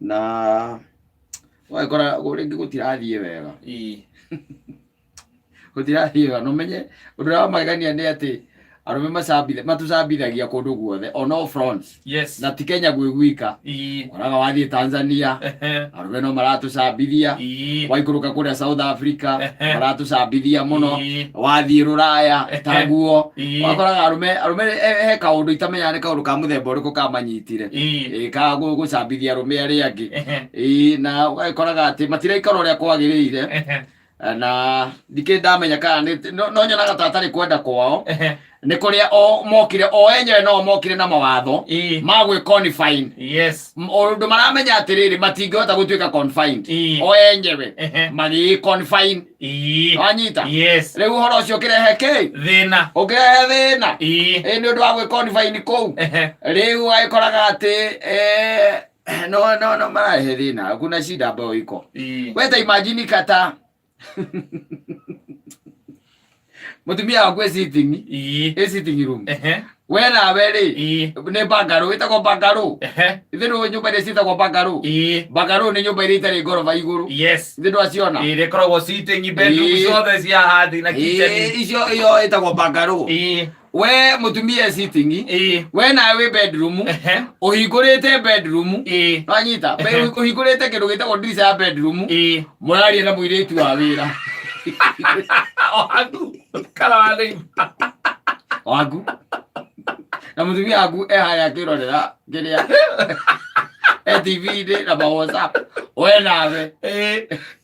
Na ũgagĩkora rĩngĩ gũtirathiĩ wega. Gũtirathiĩ wega. Na ũmenye ũndũ ũrĩa wa magegania nĩ atĩ arũme macambitha matũcambithagia kũndũ guothe on all fronts. Na ti Kenya gwĩ gwika. Ũkoraga wathiĩ Tanzania arũme no maratũcambithia. Waikũrũka kũrĩa South Africa maratũcambithia mũno. Wathiĩ Rũraya taguo. Wakoraga arũme arũme he kaũndũ itamenyaga nĩ kaũndũ ka mũthemba ũrĩkũ kamanyitire. Ĩ, ka gũcambithia arũme arĩa angĩ. Ĩ, na ũgagĩkoraga atĩ matiraikara ũrĩa kwagĩrĩire. Na ndikĩ ndamenya kana nĩ no nyonaga ta atarĩ kwenda kwao. Nĩ kũrĩa o mokire o enyewe no mokire na mawatho ma gwĩ confine. Ũndũ maramenya atĩrĩrĩ, matingĩhota gũtuĩka confined. O enyewe magĩ confine. Wanyita? Yes. Rĩu ũhoro ũcio ũkĩrehe kĩ? Thĩna. Ũkĩrehe thĩna. Ĩ, nĩ ũndũ wa gwĩ confine kũu. Rĩu agĩkoraga atĩ no no no mararehe thĩna, kuna shida ambayo iko. We ta imagine kata mũtumia waku e sitting, e sitting room. We nawe rĩ, nĩ bungalow, ĩtagwo bungalow. Ithe nĩ nyũmba iria ciĩtagwo bungalow? Bungalow nĩ nyũmba iria itarĩ ngoroba igũrũ. Ithe ndwaciona? Ĩrĩa ĩkoragwo sitting bedroom ciothe cia hathi na kitchen. Icio ĩyo ĩtagwo bungalow. We mũtumia e sitting, we nawe wĩ bedroom, ũhingũrĩte bedroom. Wanyita? Ũhingũrĩte kĩndũ gĩtagwo ndirica ya bedroom. Mũraria na mũirĩtu wa wĩra. O haku kana wa neighbor. Waku na mũtumia waku e harĩa akĩrorera kĩrĩa e TV-inĩ na ma WhatsApp, we nawe.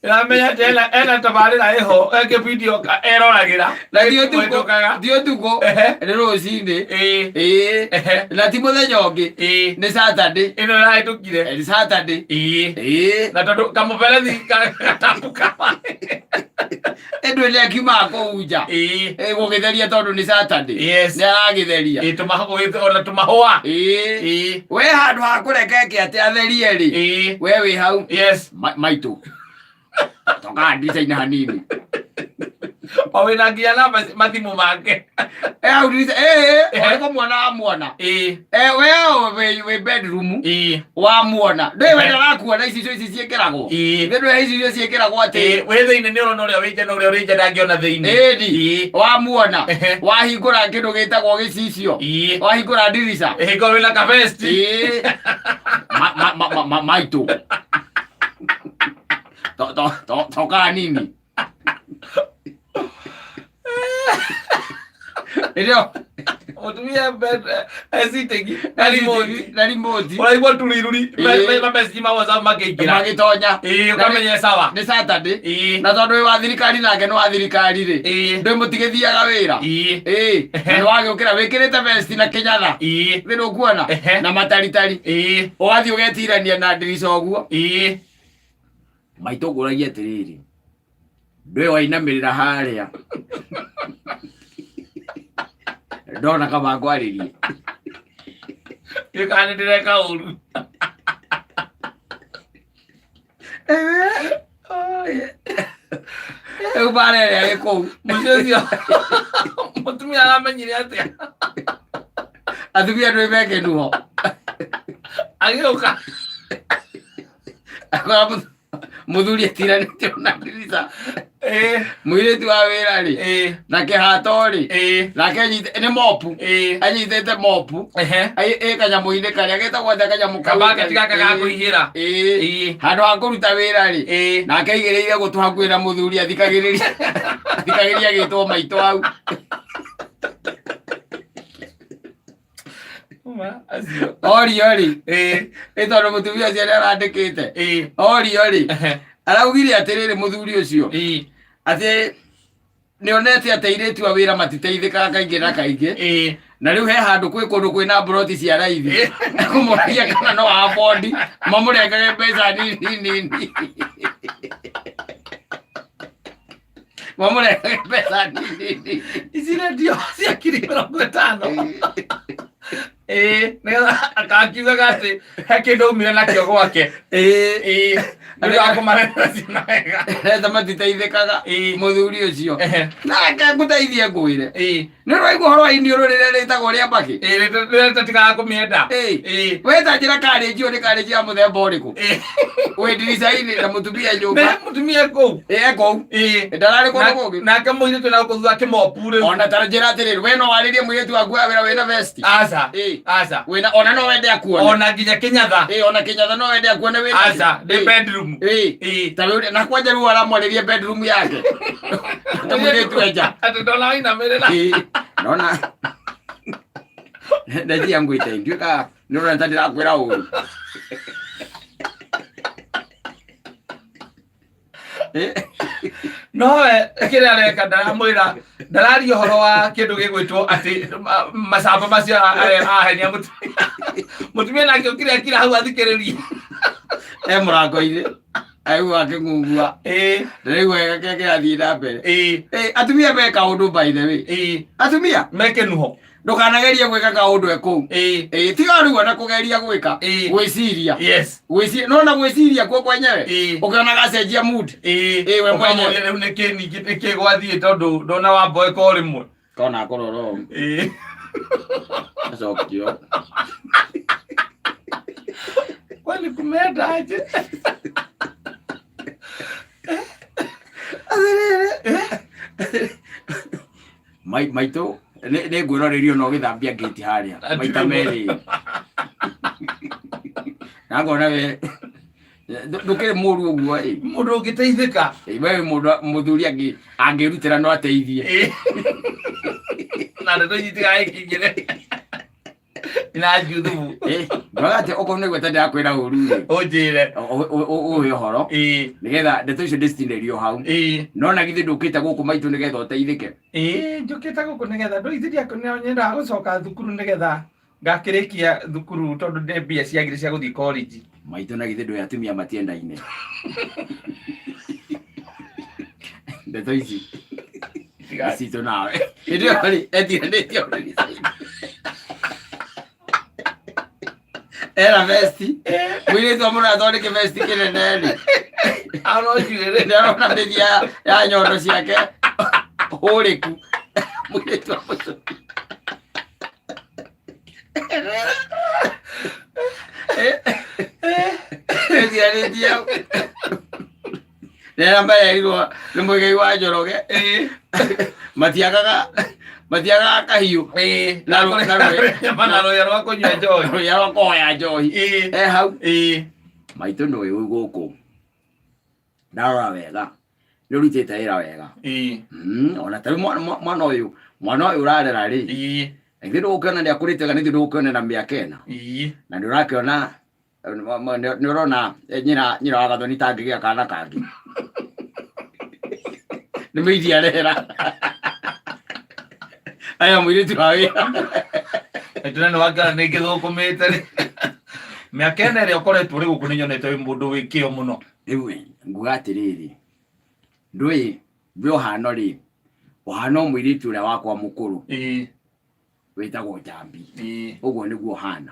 Ĩramenya atĩ ena tabarĩra ĩho ĩ video eroragĩra. Na ti ũtukũ. Ĩhĩtũkaga. Ti ũtukũ. Nĩ rũcinĩ. Ĩĩ. Na ti mũthenya ũngĩ. Nĩ Saturday. Ĩno ĩrahĩtũkire. Nĩ Saturday. Ĩĩ. Na tondũ kamũberethi gatambuka. Ĩndũ nĩ akiumaga kũu nja. Ĩ, gũgĩtheria tondũ nĩ Saturday. Nĩ aragĩtheria. Ona tũmahũa. Ĩĩ. We handũ ha kũreka eke atĩ atherie rĩ, we wĩ hau. Maitũ toka ndirica-inĩ hanini. O wĩna nginya namba mathimũ make. E hau ndirica, ĩĩ, orĩko mwana wa mwana. E, we wĩ bedroom. Wa muona ndũĩ we ndarakuona icicio ici ciĩkĩragwo. Nĩ ndũĩ icicio ciĩkĩragwo atĩ Wĩ thĩinĩ nĩ ũrona ũrĩa wĩ nja na ũrĩa ũrĩ nja ndangĩona thĩinĩ. Ĩni wa muona. Wahingũra kĩndũ gĩtagwo gĩcicio. Wahingũra ndirica. Ĩĩ, korwo wĩna kabesti. Ĩĩ. Maitũ toka hanini ĩrĩo. Mũtumia sitting na remote. Na remote. Ũraigua turiruri mamessage ma WhatsApp makĩingĩra. Magĩtonya. Ĩĩ, ũkamenya sawa. Nĩ Saturday. Na tondũ wĩ wa thirikari nake nĩ wa thirikari rĩ, ndũĩ mũtigĩthiaga wĩra. Ĩĩ, na nĩ wagĩũkĩra wĩkĩrĩte vesti na kĩnyatha. Thĩ ndũkuona na mataritari. Ũgathiĩ ũgetirania na ndirica ũguo. Maitũ ngũragia atĩrĩrĩ, ndũĩ wainamĩrĩra harĩa ndona kaba ngwarĩrie. Ndiũĩ kana nĩ ndĩreka ũru. Rĩu bara ĩrĩa ĩ kũu. Mũciĩ ũcio mũtumia aramenyire atĩa? Atumia ndũĩ mekĩnuho. Agĩũka. Akora mũthuri atiranĩte na ndirica. Mũirĩtu wa wĩra rĩ, na kĩhato rĩ, nake anyite nĩ mopu. Anyitĩte mopu. Ĩ kanyamũ-inĩ karĩa getagwo atĩa kanyamũ kau? Kabaketi gaka ga kũihĩra. Ĩĩ. Handũ ha kũruta wĩra rĩ, nake aigĩrĩire gũtũ hakuhĩ na mũthuri athikagĩrĩria athikagĩrĩria agĩtwo maitũ hau. Uma, acio. Orio rĩ, ĩ tondũ mũtumia ũcio nĩ arandĩkĩte. Orio rĩ, araugire atĩrĩrĩ mũthuri ũcio atĩ nĩonete atĩ airĩtu a wĩra matiteithĩkaga kaingĩ na kaingĩ. Na rĩu he handũ kwĩ kũndũ kwĩna mburoti cia raithi, kũmũragia kana no abondi mamũrengage mbeca nini nini, mamũrengage mbeca nini nini. Ici rendio cia 50,000. Ĩĩ, nĩgetha akakiugaga atĩ he kĩndũ aumire nakĩo gwake. Ĩĩ. Ĩĩ, nĩ ũndũ wa kũmarehera ciana wega. Reta matiteithĩkaga. Mũthuri ũcio nake ngũteithie ngwĩre. Nĩ ũraigua ũhoro wa iniũrũ rĩrĩa rĩtagwo rĩa mbakĩ? Ĩĩ, rĩrĩa tatigaga kũmĩenda. Ĩĩ. Ĩĩ. We ta njĩra karĩnji ũyũ nĩ karĩnji ya mũthemba ũrĩkũ? Ĩĩ. Wĩ ndirica-inĩ na mũtumia nyũmba. Nĩ mũtumia kũu. Ĩ kũu. Ĩĩ. Ndararĩ kũndũ kũngĩ. Nake mũirĩtu na gũkũ thutha kĩmopu rĩu. Ona ta njĩra atĩrĩrĩ, we no warĩrie mũirĩtu waku wa wĩra wĩna vesti. Aca. Ĩĩ. Aca. Wĩna ona no wende akuone. Ona nginya kĩnyatha. Ĩĩ, ona kĩnyatha no wende akuone wĩna. Aca. Ndĩ Ĩĩ. bedroom. Ĩĩ. Ĩĩ. Ta rĩu na kwanja rĩu aramwarĩria bedroom yake. Ta mũirĩtu enja. Atĩ ndona wainamĩrĩra. Ĩĩ. Nona. Ndathia ngwĩte nduĩka nĩ ũrona ta ndĩrakwĩra ũru. Ĩĩ. Nowe kĩrĩa areka ndaramwĩra ndararia ũhoro wa kĩndũ gĩgwĩtwo atĩ macamba macio ahenia mũtumia mũtumia nake ũkire akira hau athikĩrĩrie. E mũrango-inĩ aigua akĩng'ung'ua. Ĩĩ. Ndĩraigua wega kĩrĩa kĩrathiĩ na mbere. Ĩĩ. Ĩĩ, atumia me kaũndũ by the way. Ĩĩ. Atumia me kĩnuho. Ndũkanagerie gwĩka kaũndũ e kũu. Ĩĩ. Ĩĩ, tiga rĩu ona kũgeria gwĩka. Ĩĩ. Gwĩciria. Yes. Gwĩciria, no na gwĩciria kuo kwenyewe. Ĩĩ. Ũkĩona gacenjia mood. Ĩĩ. Ĩĩ, we mwenyewe. Ũkamũria rĩu nĩkĩ ningĩ nĩkĩ gwathiĩ tondũ ndona wamboeka o rĩmwe. Kona kũrora ũũ. Ĩĩ. Acokio. Kwani kumenda aje? Maitũ nĩ ngwĩrorerio no ũgĩthambia ngĩti harĩa maita merĩ na ngona we ndũkĩrĩ mũru ũguo ĩ. Mũndũ ũngĩteithĩka. Ĩ, we wĩ mũndũ mũthuri angĩrutĩra no ateithie. Ĩ. Na ndeto ici itigagĩkinyĩre ina njuthubu. Ĩ, ndoga atĩ okorwo nĩ gweta ndĩrakwĩra ũru rĩ, ũnjĩre. Ũhe ũhoro Ĩ. nĩgetha ndeto icio ndĩcitinĩrio hau. Ĩ. No na githĩ ndũkĩte gũkũ maitũ nĩgetha ũteithĩke? Ĩ, njũkĩte gũkũ nĩgetha ndũithiria nyendaga gũcoka thukuru nĩgetha ngakĩrĩkia thukuru tondũ ndĩ mbia ciagire cia gũthiĩ college. Maitũ na githĩ ndũĩ atumia matiendaine? Ndeto ici citũ nawe hĩndĩ ĩyo rĩ etiganĩtie ũrĩrĩ ena vesti mũirĩtu amũra athondeke vesti kĩnene rĩ. Ano njuĩrĩ. Ndarona mĩthia ya nyondo ciake hũrĩku mũirĩtu amũcokia etiganĩtie rĩrĩa marerirwo nĩ mũigai wa Njoroge. Ĩ. Matiagaga kahiũ. Ĩ. Na na rũya rwa kũnyua njohi. Rũya rwa kũhoya njohi. Ĩ. E hau. Ĩ. Maitũ nĩ ũyũ gũkũ ndarora wega nĩ ũrutĩte wĩra wega. Ĩ. Ona ta rĩu mwana ũyũ ũrarera rĩ, Ĩ. ithuĩ ndũgũkĩona nĩ akũrĩte wega, nĩ ithuĩ ndũgũkĩona na mĩaka ĩna. Ĩ. Na nĩ ũrakĩona nĩ ũrona nyina wa Gathoni tangĩgĩa kana kangĩ nĩ mĩithi arera aya mũirĩtu wa wĩra. Ĩtũna nĩ wangana nĩ ngĩthũkũmĩte rĩ. Mĩaka ĩna ĩrĩa ũkoretwo ũrĩ gũkũ nĩ nyonete wĩ mũndũ wĩ kĩo mũno. Rĩu nguga atĩrĩrĩ, ndũĩ we ũhano rĩ ũhana o mũirĩtu ũrĩa wakwa mũkũrũ Ĩ. wĩtagwo Njambi. Ĩ. Ũguo nĩguo ũhana,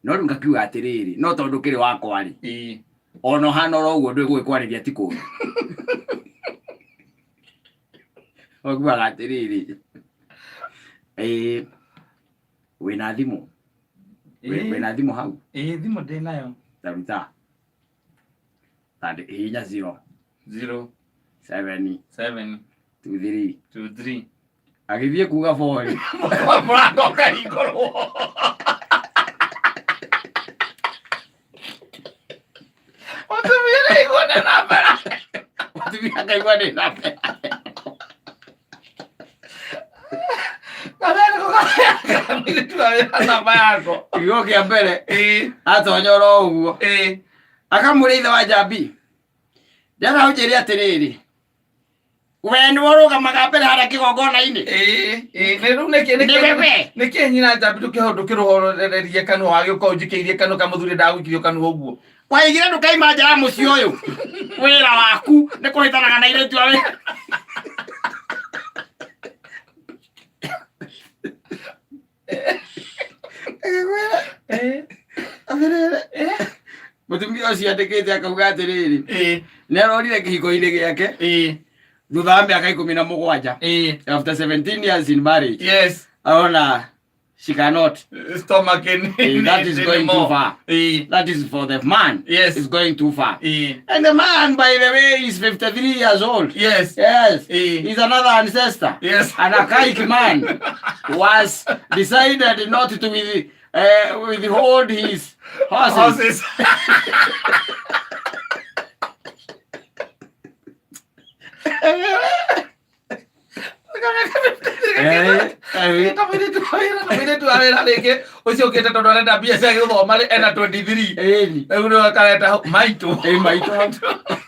no rĩu ngakiuga atĩrĩrĩ, no tondũ kĩrĩ wakwa rĩ, Ĩ. ona ũhana oro ũguo ndũĩ gũgĩkwarĩria ti kũũru. Ũguaga atĩrĩrĩ, ĩĩ wĩna thimũ? Ĩ. Wĩna thimũ hau? Ĩ, thimũ ndĩ nayo. Taruta hihinya 0 0 7 7 2 3 2 3. Agĩthiĩ kuga 4. Mũrango ũkahingũrwo. Mũtumia nĩ aigua nĩ namba yake. Mũtumia akaigua nĩ namba yake. Kabere kũgaya mũirĩtu wa wĩra namba yako. Kiugo kĩa mbere Ĩ. atonya oro ũguo Ĩ. Akamũrĩa ithe wa Njambi ndĩrenda ũnjĩre atĩrĩrĩ, we nĩwe ũrũgamaga mbere harĩa kĩgongona-inĩ? Ĩ, ĩ, nĩ rĩu nĩkĩ Nĩwe we. Nĩkĩ nyina Njambi ndũkĩrũhorererie kanua wagĩũka ũnjikĩirie kanua kamũthuri ndagũikirio kanua ũguo. Waigire ndũkaima nja ya mũciĩ ũyũ, wĩra waku nĩ kũhĩtanaga na airĩtu a wĩra. Ĩ. Atĩrĩrĩ, mũtumia ũcio andĩkĩte akauga atĩrĩrĩ, Ĩ. nĩ arorire kĩhiko-inĩ gĩake. Ĩ. Thutha wa mĩaka 17. After 17 years in marriage. Aona she cannot. Stomach in That is going too far. That is for the man. It's going too far. And the man, by the way, is 53 years old. Yes. He's another ancestor. An archaic man was decided not to withhold his horses. Horses. Mũirĩtu wa wĩra rĩngĩ ũcio ũkĩte tondũ arenda mbia cia gĩthoma rĩ ena 23. Ĩni. Rĩu nĩwe akareta hau maitũ. Ĩ, maitũ.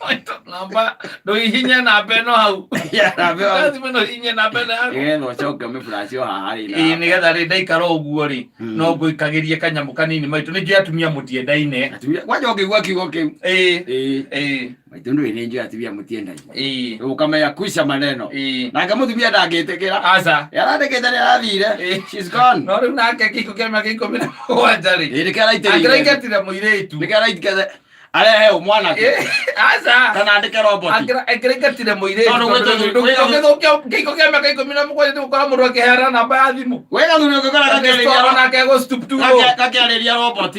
Maitũ, namba ndũhihinye namba ĩno hau. Yeah, namba ĩyo. Thimũ ĩno hihinye namba ĩno yaku. Nĩgetha ũcoke ũmĩflash haha rĩ. Ĩĩ, nĩgetha rĩ ndaikara ũguo rĩ no ngũikagĩrie kanyamũ kanini maitũ. Nĩ njũĩ atumia mũtiendaine. Atumia kwanja ũngĩigua kiugo kĩu. Ĩĩ. Ĩĩ. Ĩĩ. Maitũ ndũĩ nĩ njũĩ atumia mũtiendaine. Ĩĩ. Ũkamenya kwisha maneno. Ĩĩ. Nake mũtumia ndangĩtĩkĩra. Aca. Yarandĩkĩte nĩ arathire. Ĩĩ. She's gone. No rĩu nake kĩhiko kĩa mĩaka 17 rĩ Ĩĩ, nĩkĩo araitĩrĩire. angĩraingatire mũirĩtu. Nĩkĩo araitĩrĩire. Arehe ũ mwanake. Ĩĩ, aca. Kana andĩke robot. Angĩraingatire mũirĩtu Tondũ gwĩtwo- ndũngĩthũkia kĩhiko kĩa mĩaka 17 nĩgũkora mũndũ akĩheana namba ya thimũ. Wĩ gathuri ũngĩkora gakĩarĩria Onake gũ stoop too low. gakĩarĩria robot.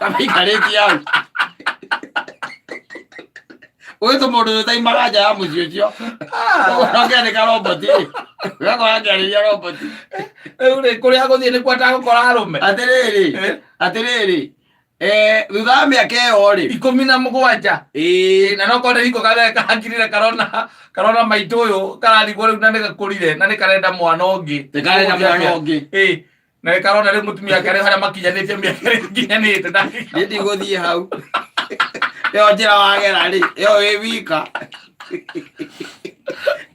Kamĩikarĩtie hau. Gwĩtwo mũndũ ũtaimaga nja ya mũciĩ ũcio. Ũkĩandĩka robot rĩ. Ũgakora akĩarĩria robot. Rĩu rĩ kũrĩa agũthiĩ nĩkuo atagũkora arũme. Atĩrĩrĩ. Eh? Atĩrĩrĩ. Thutha wa mĩaka ĩyo rĩ. 17. Ĩĩ. Na no korwo nĩ hiko karĩa kahakirire karona karona maitũ ũyũ kararigwo rĩu na nĩ gakũrire na nĩ karenda mwana ũngĩ. Nĩ karenda mwana ũngĩ. Ĩĩ. Na nĩ karona rĩu mũtumia wake rĩu harĩa makinyanĩtie mĩaka ĩrĩa ĩkinyanĩte Niĩ ndigũthiĩ hau. Ĩyo njĩra wagera rĩ, ĩyo wĩ wika.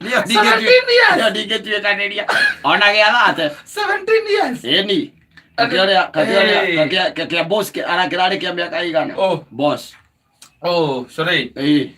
Niĩ 17 years. Ĩyo ndingĩtuĩkanĩria. Ona gĩa thate. 17 years. Ĩni. Kakĩoria Hey. kakĩa kakĩa boss kĩrarĩ kĩa mĩaka ĩigana? Oh. Boss. Oh, sorry. Ĩĩ.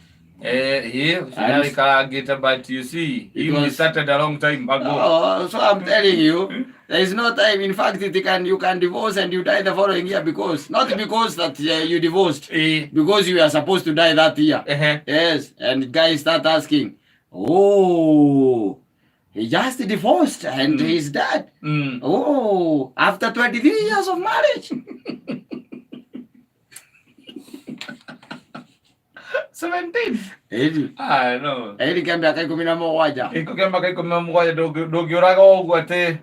Eh, ũcio but you see, It he was- started a long time ago. Oh, so I'm telling you, there is no time. In fact, it can you can divorce and you die the following year because not because that you divorced, Ĩĩ. because you are supposed to die that year. Ehe. Yes, and guys start asking, oh, he just divorced and he's dead. Oh, after 23 years of marriage. 17. Ĩni, Ah, no. ĩni kĩa mĩaka 17. Gĩko kĩa mĩaka 17 ndũngĩũraga ũguo atĩ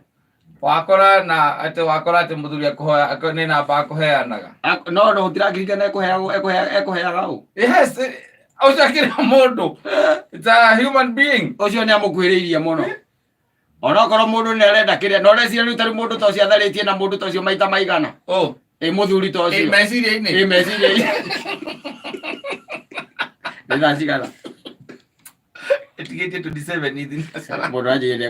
wakora na atĩ wakora atĩ mũthuri akũhoya nĩ namba akũheanaga. No no gũtirakirikana ekũheaga ũ. Yes, ũcio akĩrĩ mũndũ. It's a human being. Ũcio nĩ amũkuhĩrĩirie mũno. Onokorwo mũndũ nĩ arenda kĩrĩa, no reciria rĩu tarĩu mũndũ ta ũcio atharĩtie na mũndũ ta ũcio maita maigana. Oh, Ĩ mũthuri ta ũcio. Meciria-inĩ. Ĩ meciria-inĩ. Nĩ thaa cigana? Ĩtigĩtie 27 ithi. Mũndũ anjĩrĩre